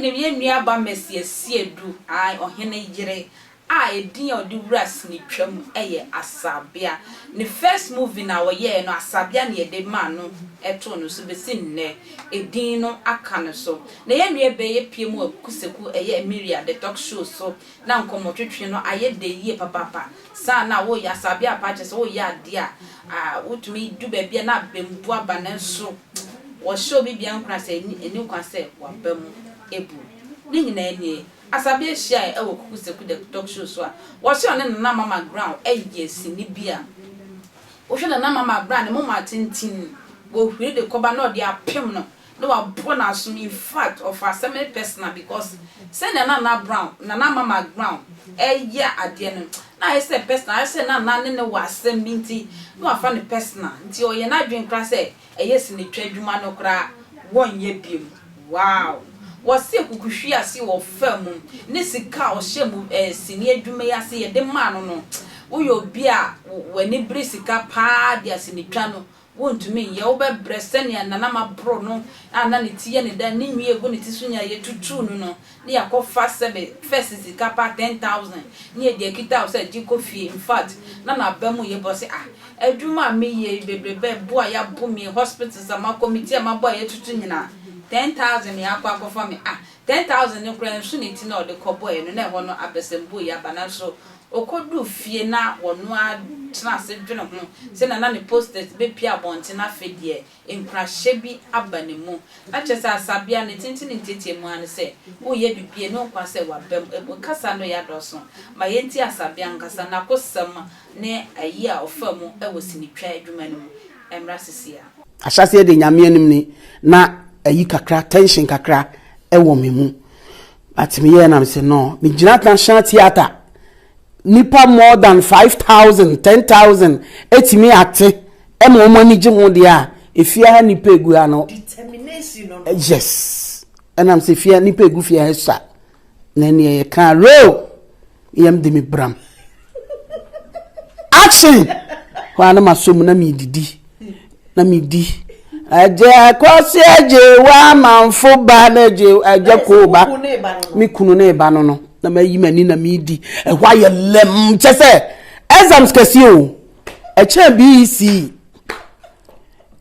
Yɛnim yɛn nuaba Mercy Asiedu, ae, ɔhene yere a edin a ɔde wura sinitwa mu yɛ Asabea. Ne first movie no a ɔyɛɛ no, Asabea na yɛde maa no too no so besi nnɛ, edin no aka no so. Na yɛn nua bɛ yɛ pie mu wɔ Kuseku ɛyɛ Emilia The Talk Show so na nkɔmmɔtwetwe no ayɛ dɛ yie papaapa. Saa na woyɛ Asabea paa kyerɛ sɛ woyɛ adeɛ a wotumi du baabi a na abambu aba nanso wɔhyɛ obi biara nkuran sɛ ɛnni kwan sɛ w'aba mu bu. Ne nyinaa nie, Asabea hyiae wɔ Kuku Seku The Talk Show so a wɔse ɔne Nana Mama Brown yɛ sini bi a wohwɛ Nana Mama Brown ne moma atenten wɔhuri de kɔba na ɔde apem no na wabɔ no asom infact ɔfa asɛm no personal because sɛnea Nana Brown Nana Mama Brown yɛ adeɛ no na ayɛ sɛ personal ayɛ sɛ Nana ne no wɔ asɛm bi nti na wafa no personal nti ɔyɛ n'adwene koraa sɛ Ɛyɛ sinitwa adwuma no koraa wɔnyɛ biom wow wɔse kukuhwi ase wɔ fa mu ne sika a ɔhyɛ mu eh sini adwuma yi ase yɛde maa no no woyɛ obi a w'ani bere sika paa de a sinitwa no wontumi nyɛ wobɛbrɛ sɛnea Nana Maboro no a na ne ti yɛ ne dɛ ne nwi egu ne ti so nyinaa yɛtutuu no no ne yɛakɔfa sɛbe first sika paa 10,000 ne yɛde akita wo sɛ gye kɔ fie infact na n'aba mu yɛ bɔ sɛ ah adwuma a meyɛ yi bebrebe bo a yɛabo me hospitals a makɔ me ti a mabɔ a yɛatutu nyinaa 10,000 na yɛakɔ akɔfa me ah 10,000 no koraa nso ne ti na ɔde kɔbɔeɛ no na ɛhɔ no abasɛmbuo yi aba nanso ɔkɔduu fie na ɔno ara tena ase dwene ho sɛnea na ne posters bɛpue abɔnten afei deɛ nkuranhyɛ bi aba ne mu. Na kyerɛ sɛ asabea ne tenten ne ntiatia mu ara ne sɛ woreyɛ biribi a ɛnni ho kwan sɛ waba mu. Kasa no yɛ adɔɔso. Ma yɛntie asabea ankasa, n'akosɛm ne ayi a ɔfaa mu wɔ sinitwa adwuma no mu. Ɛmmra seesei ara. Ahyɛaseɛ deɛ Nyame anim ni na ayi kakra tension kakra ɛwɔ me mu but meyɛɛ na mesɛ no megyina National Theatre nipa more than 5000 10000 ɛtumi ate ɛma wɔn ani gye ho deɛ a efie ha nipa egu ha no yes ɛnam sɛ efie nipa egu fie ha sa na ɛneɛ yɛ kan roll yɛm de me bram action hɔ a na ma so mu na mi didi na mi di ɛgye akɔsi ɛgye wa amanfo ba na ɛgye ɛgye koo ba mi kunu ne ba no no na ma yi ma ni na mi di ɛhɔ ayɛ lɛm kyɛ sɛ exams kɛse o. Ɛkyɛn BEC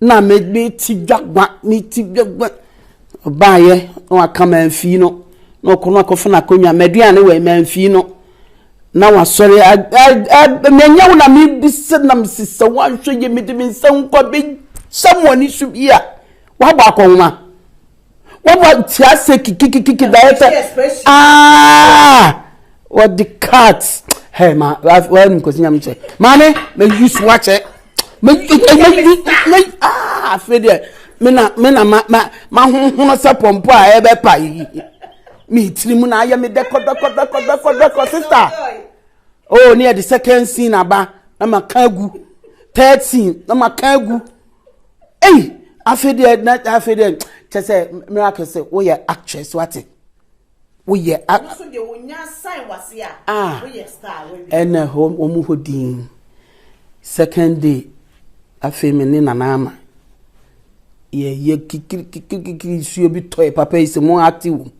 na me me ti dwagwa me ti dwagwa ɔbaayɛ na waka manfii no na ɔkɔ no akɔfa n'akonnwa m'aduane wɔ manfii no na wasɔre manya wo na mebisa na mesesa woanhwɛ yɛ mede me nsa nkɔ bɛhyɛ mo ani so bi a woabɔ akɔnhoma Wɔbɔ te ase kikikikiki director. Ah! Wɔde cat. Hey ma, wɔn nim kwasi nyame kyɛ. Maame, me use wakyɛ. Me me me ah afei deɛ me na me na ma ma ma honhono sɛ pɔmpɔ a ɛbɛ pa yi. Me tiri mu na ayɛ me dɛkɔ dɛkɔ dɛkɔ dɛkɔ dɛkɔ sister. Oh, ne yɛ de second scene aba na ma ka agu. Third scene na ma ka agu. Ei afei deɛ na afei deɛ kyɛ sɛ miracle sɛ woyɛ actress wate woyɛ a ah ɛna hɔ wɔn hɔ din second day afei me ne nana ama yɛyɛ kikirikikirikiri nsuo bi tɔe papa yi sɛ mo ate wɔ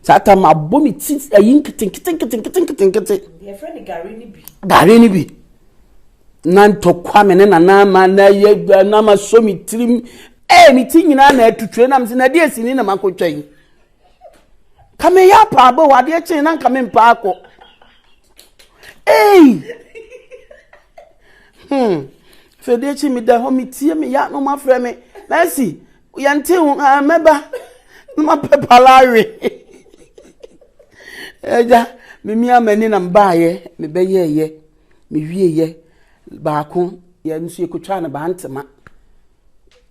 saa tam abɔ me ti ayi nketenkete nketenkete gari ni bi. Na ntɔkwa me ne nana ama na yɛ na ma sɔ me tirim ɛɛ me ti nyinaa na atutue na me sɛ na adeɛ si ni na makɔtwa yi ka me yɛ apaabɔ wɔ adeɛ kyee na nka me mpa akɔ ei hmm fɛ adeɛ kye me da hɔ me tie me ya na ɔmo afrɛ me Mercy yɛnte ho ah mɛba na mapɛ palawe ɛgya memia m'ani na mbaayɛ mebɛyɛɛyɛ Mewieeɛ baako, yɛn nso yɛkɔtwaa no Bantama.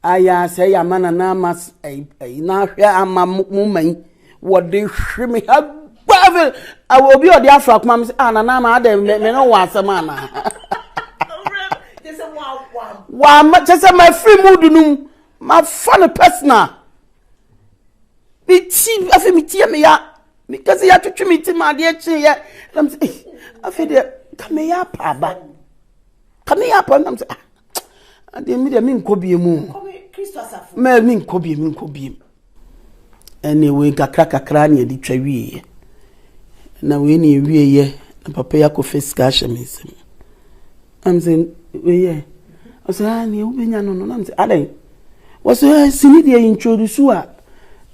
Ayɛ a sɛ yɛ ama nana ama ɛyi na ahwɛ ama mo ma yi wɔde hwe me ha gbaafe obi a ɔde afra kuma mi sɛ ah nana ama adɛ me me ne wɔ asɛm ana wama kyɛ sɛ mafiri mu du no mu mafa no personal me ti afei me ti yɛ me ya. Meka sɛ yɛatwetwe me ti ma adeɛ kyeeɛ na mesɛ eh, afei deɛ ka meyɛ apa aba ka meyɛ apa na mesɛ ah adeɛ mi deɛ menkɔ bie mu mɛ menkɔ bie menkɔ bie mu. Ɛnneɛ wei nkakra kakra na yɛde twa wieeɛ. Na wei na ɛwieeɛ na papa yi akɔfa sika ahyɛ me nsam. Na me sɛ wei yɛ ɔsɛ ah nea wobɛnya no no na me sɛ adɛn wɔsɛ eh, sini deɛ introduce a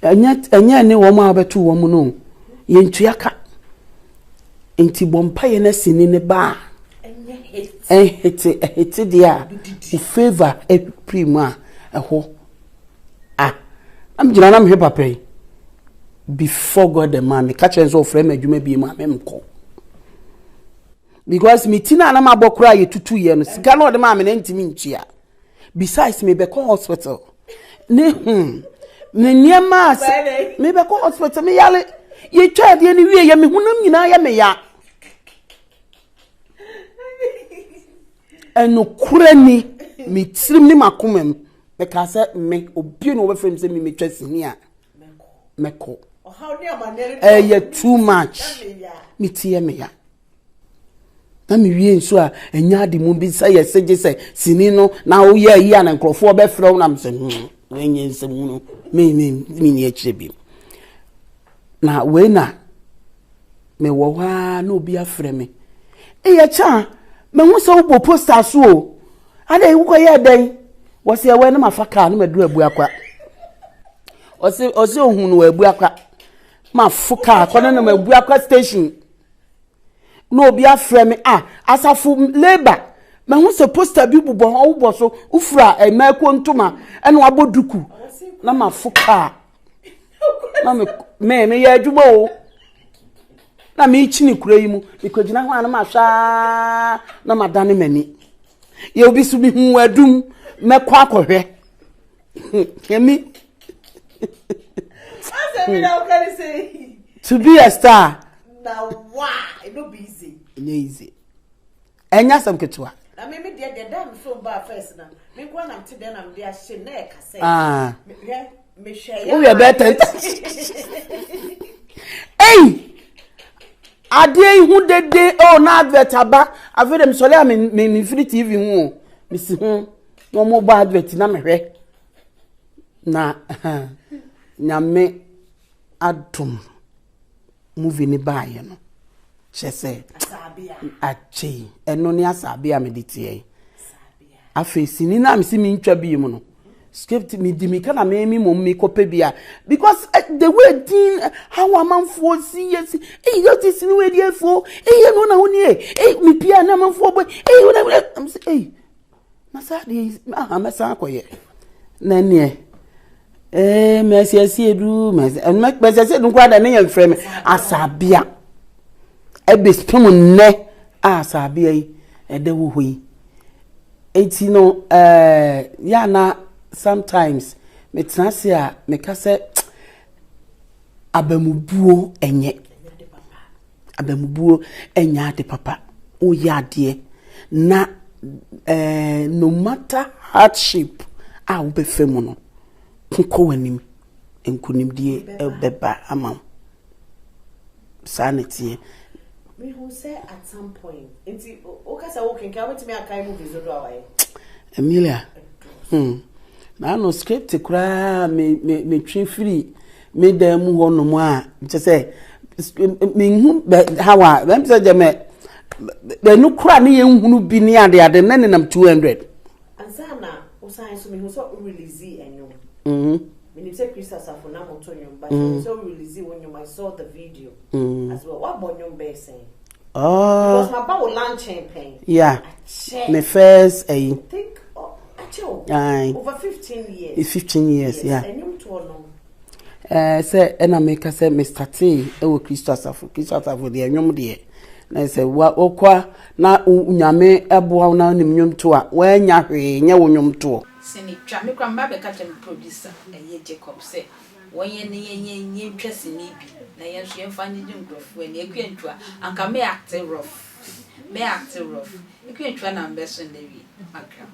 ɛnyɛ ɛnyɛ ne wɔn a wɔbɛto wɔn no yɛntua ka nti bɔ mpaeɛ na sini ne ba a ɛhete ɛhete deɛ a wo favour ɛpiri mu a ɛhɔ ah na megyina na mehwɛ papa yi before God the man meka kyerɛ sɛ ɔfrɛ me adwuma bie mu a memkɔ Because me ti no a na mabɔ koraa yɛ tutu yɛ no sika na ɔde maa me na ntumi ntua. Besides me bɛkɔ hospital ne hmm ne nneɛma a sɛ me bɛkɔ hospital me yare yɛtwa adeɛ no wie yɛ me honam nyinaa yɛ me ya. Ɛnokorɛ ni me tirim ne m'akoma mu mekaa sɛ me obi na wɔbɛfrɛ me sɛ me metwa sini a mɛkɔ ɛyɛ too much me ti yɛ me ya na mewie nso a ɛnyɛ ade mu bi sɛ yɛsɛ gye sɛ sini no na woyɛ ayi a na nkurɔfoɔ bɛfrɛ wo na mesɛ hmm wɔnyɛ nsɛm hunu me me menni akyire bi na wei na mewɔ hɔ ara na obi afrɛ me eyɛ kyɛ a mahu sɛ wobɔ poster so o adɛn wokɔyɛɛ dɛn wɔsɛ ɛwɔ ne mafa kaa ne maduru abuakwa ɔse ɔse ohun no wɔ abuakwa mafo kaa kɔ ne nam abuakwa station na obi afrɛ me ah asafo labour mahu sɛ poster bi bobɔ hɔ wobɔ so wofura mmaako ntoma ɛna wabɔ duku na mafo kaa na me me meyɛ adwuma o na mekyini kuro yi mu mekɔgyina hɔ a na mahwɛ aa na madane m'ani yɛ obi so mehu adum mɛkɔ akɔhwɛ Emi. To be a star. Na wa, it no be easy. Ɛnyɛ easy. Ɛnyɛ asɛm ketewa. Na me me deɛ deɛ dan phone ba first na me nko na mte dɛn na me de ahyɛ na ɛka sɛ. Ah. Hwɛ me hwɛ ya. Woyɛ bɛɛ tɛn. Ei! Adeɛ yi ho dede oh na advert aba afei de mesɔre a me me me firi TV ho o mesi ho. Na wɔn bɔ advert na mehwɛ na nyame adom movie ne baayɛ no kyɛ sɛ akyɛ yi ɛno ne asaabe a mede teɛ yi afei sini no a mesi mentwa bi mu no script medi mika na meme mmom mekɔpɛ bi a because eh, the way din eh, how amanfoɔ si yɛ si eyi yɛ ti sini wei deɛ fo eyi ɛno na wo nie eyi mepia na amanfoɔ bɔ eyi wo na wo eyi Na saa adeɛ yi aha mɛsan akɔyɛ na ɛneɛ ee mɛsiasie du mɛsiasie du koraa dɛ ne yɛ mfrɛ me asabea ɛbɛspem nnɛ a asabea yi ɛdɛ wɔ hɔ yi eti no ɛɛ yɛ ana sometimes metena ase a meka sɛ abamubuo ɛnyɛ. Abamubuo nyɛ ade papa. Woyɛ adeɛ na eh, no matter hardship a wobɛfa mu no, ko kɔ w'anim. Nkonimdie bɛba ama wo. Saa na ɛteɛ. Mehu sɛ at some point, nti woka sɛ wokenkan wobɛtumi akae movies dodoɔ a wayɛ? Emilia, hmm. Na ano script koraa me me metwe firi me dan mu hɔ nom a kyɛ sɛ menhu bɛ how a bɛm sɛ gyɛ mɛ bɛnu kora ne yɛnhunu bi ne ade ade ne nenam 200. Ansa na wosan so mehu sɛ wo release ɛnwom. Mhm. Menim sɛ Christ asafo na moto nwom but mehu sɛ wo release wo nwom I saw the video as well. Woabɔ nwom bɛyɛ sɛn? Oh. Because maba wo luncheon pɛn. Yeah. Akyɛ. Me first ɛyi. I think oh, akyɛ o. Aye. Over 15 years. 15 years, yeah. Ɛnwom toɔ no. Ɛɛ sɛ ɛna meka sɛ me startee ɛwɔ Kristo asafo. Kristo asafo deɛ ɛnwom deɛ. Na sɛ wa wokɔ na nyame ɛboa wo na wonim nwom to a woanya hwee nyɛ wo nwom toɔ. Sini twa me koraa meba abɛka kyerɛ me producer ɛyɛ Jacob sɛ Wɔn yɛn ne yɛn yɛn yɛntwa sini bi na yɛn nso yɛnfa ngyegye nkurɔfoɔ ani. Akua Ntua, anka mɛ acte rough, mɛ acte rough. Akua Ntua na mbɛso nnɛ wie, makra.